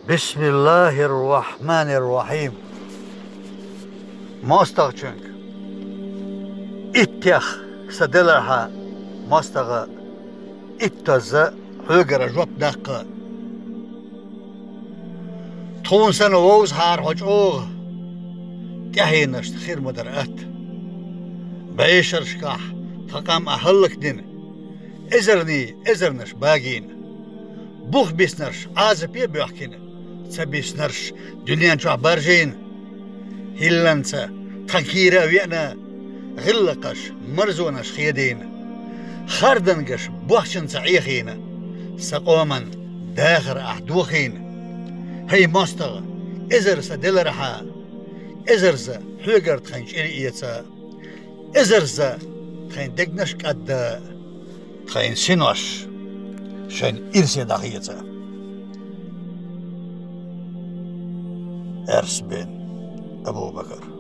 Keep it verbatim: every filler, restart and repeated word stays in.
بسم الله الرحمن الرحيم. МоастагӀчуьнга. Иттех са делархьа, моастагӀа, иттазза хьоьгара жоп даккха. Тхуна санна вовзахьара хьо чӀогӀа, тӀаьхьенашна хир ма дара атта. БӀешерашкахь тхан къам ахь хӀаллакдина, эзарний эзарнаш багийна. Бух биснарш Ӏазапе боьхкина, ца биснарш дуьнен чохь баржийна. ХӀилланца тхан кийра а веана, гӀиллакхаш, марзонаш хедийна. Хардангаш бохчанца Ӏехийна, сан къоман дахар ахь дохийна. ХӀей, моастагӀа, эзар са делархьа, эзарза хьоьгара тхайн чӀир эца, эзарза тхайн дегнаш кӀадда, тхайн синош шайн ирсе дӀахеца. Эрс бен Абу-Бакар.